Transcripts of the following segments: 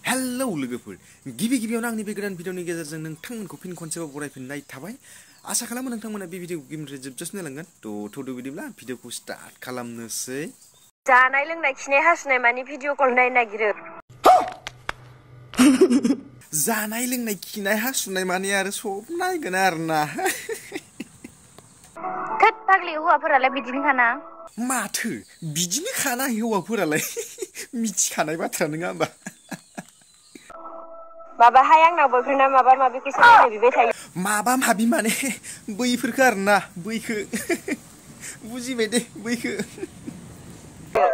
hello लोगोफोर गिबियावनो आंनि बे गोदान भिडिअनि गेजेरजों नोंथांमोनखौ फिन खनसेबाव बरायफिननाय थाबाय आसा खालामो नोंथांमोना बे भिडिअखौ गिबिनिफ्राय जोबजासिम नायलांगोन थ'दो बिदिब्ला भिडिअखौ स्टार्ट खालामनोसै जानाय लोंनाय खिनाय हासुनाय मानि भिडिअ कल नायनो नागिरो जानाय लोंनाय खिनाय हासुनाय मानि आरो सब नायगोन आरोना थोद फाग्लि हौवाफोरालाय बिदिनो खाना माथो बिदिनो खाना हौवाफोरालाय मिथिखानाय बाथ्रा नङा होमबा माबाहाय आंनाव बयफ्रेन्डआ माबा माबिखौसो नायनो बिबाय थायो माबा माबि माने बैफोरखौ आरोना बैखो बुजिबाय दे बैखो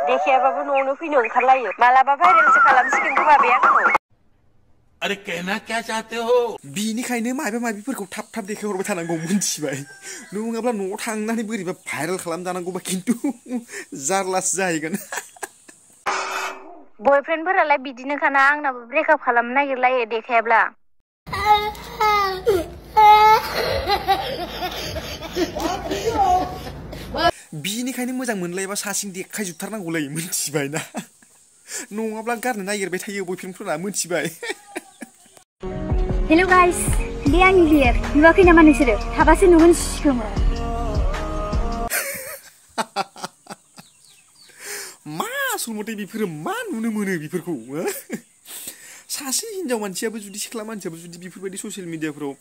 देखायाबाबो न'आवनो फैनो ओंखारलायो मालाबा भाइरेलसो खालामसिगोन खोमा बे आंखौ अरे कहना क्या चाहते हो बिनिखायनो माबा माबिफोरखौ थाब देखायहरबाय थानांगौ मिथिबाय नङाब्ला न'आव थांनानै बोरैबा भाइरेल खालामजानांगौबा खिन्थु जारलासो जाहैगोन बयफ्रेन्डफोरालाय बिदिनो खाना आंनाबो ब्रेकआप खालामनो नागिरलायो देखायाब्ला बिनिखायनो मोजां मोनलायबा सासेनि देखायजोबथारनांगौलै मिथिबाय ना नङाब्ला गारनो नागिरबाय थायो बयफ्रेन्डफोरा मिथिबाय हेलो गाइस बे आंनि लिर नुवाखै नामा नोंसोरो थाबासो नुगोन खोमा मा आसलमथे बेफोरो मा नुनो मोनो बेफोरखौ सासे हिनजाव मानसियाबो जुदि सिख्ला मानसियाबो जुदि बेफोरबायदि ससियेल मिडियाफोराव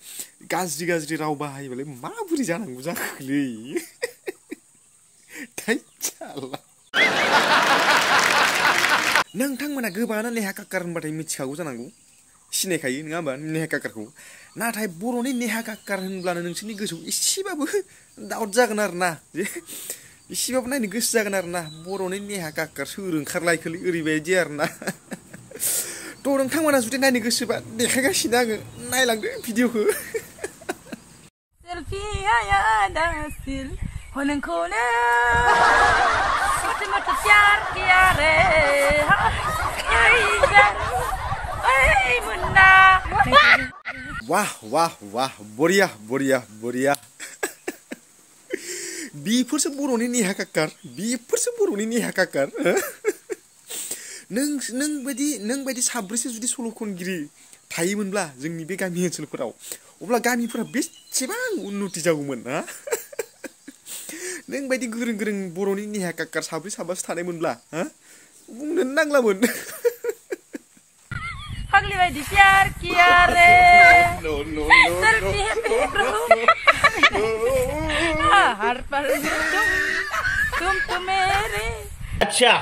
गाज्रि राव बाहायोबालाय माबोरै जानांगौ जाखोलै नोंथांमोना गोबाङानो नेहा काक्कार होनबाथाय मिथिखागौ जानांगौ सिनायखायो नङा होमबा नेहा काक्कारखौ नाथाय बर'नि नेहा काक्कार होनब्लानो नोंसोरनि गोसोआव एसेबाबो डाउट जागोन आरोना एसेबाबो नायनो गोसो जागोन आरोना बर'नि नेहा काक्कार सोर ओंखारलायखोलै ओरैबायदि आरोना थ' नोंथांमोना जुदि नायनो गोसोबा देखायगासिनो आङो नायलांदो भिडिअखौ वाह बरिया बेफोरसो बर'नि नेहा काक्कार नों बायदि साब्रैसो जुदि सल' खनगिरि थायोमोनब्ला जोंनि बे गामि ओनसोलफोराव अब्ला गामिफोरा बेसेबां उन्नति जागौमोन ना नों बायदि गोरों बर'नि नेहा काक्कार साब्रै साबासो थानायमोनब्ला बुंनोनो नांलामोन फाग्लि बायदि प्यार किया रे हर पल तुम तो मेरे अच्छा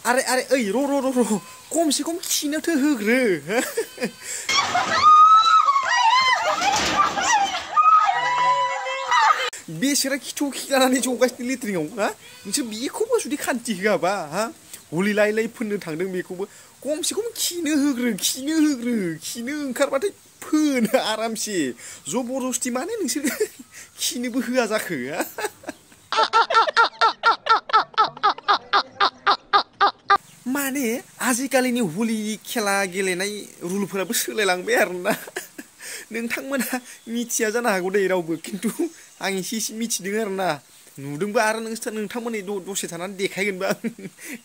अरे ओइ रो खमसे खम खिनोथो होग्रो बेसेरा खिथौ खिगानानै जगासिनो लेट्रिनाव नोंसोर बेखौबो जुदि खान्थि होआबा हलिलाय फोननो थांदों बेखौबो खमसे खम खिनो होग्रो खिनो ओंखारबाथाय फोनो आरामसे जबरदस्ति माने नोंसोर खिनोबो होआ जाखो माने आजिखालिनि हलि खेला गेलेनाय रुलफोराबो सोलायलांबाय आरोना नोंथांमोना मिथिया जानो हागौ दे रावबो खिन्थु आं एसे मिथिदों आरोना नुदोंबो आरो नोंथांमोननि दसे थानानै देखायगोनबो आं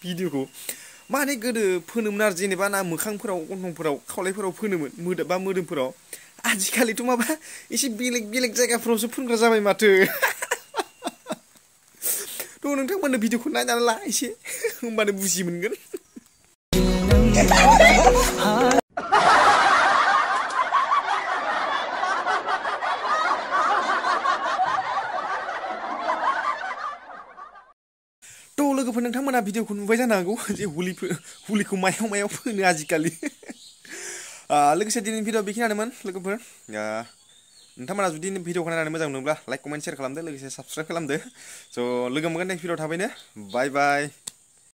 भिडिअखौ माने गोदो फोनोमोन आरो जेनेबा ना मोखांफोराव गन्थंफोराव खावलायफोराव फोनोमोन मोदोमफोराव आजिखालिथ' माबा एसे बेलेग जायगाफोरावसो फोनग्रा जाबाय माथो थ' नोंथांमोननो भिडिअखौ नायनानै ला एसे होमबानो बुजि मोनगोन थ' लोगोफोर नोंथांमोना भिडिअखौ नुबाय जानो हागौ जे हुलिखौ मायाव फोनो आजिखालि लोगोसे दिनैनि भिडिअ बेखिनियानोमोन लोगोफोर नोंथांमोना जुदि भिडिअखौ नायनानै मोजां मोनोब्ला लाइक कमेन्ट शेयार खालामदो लोगोसे साबस्क्राइब खालामदो स' लोगो मोनगोन नेक्स्ट भिडिअ थाबैनो बाय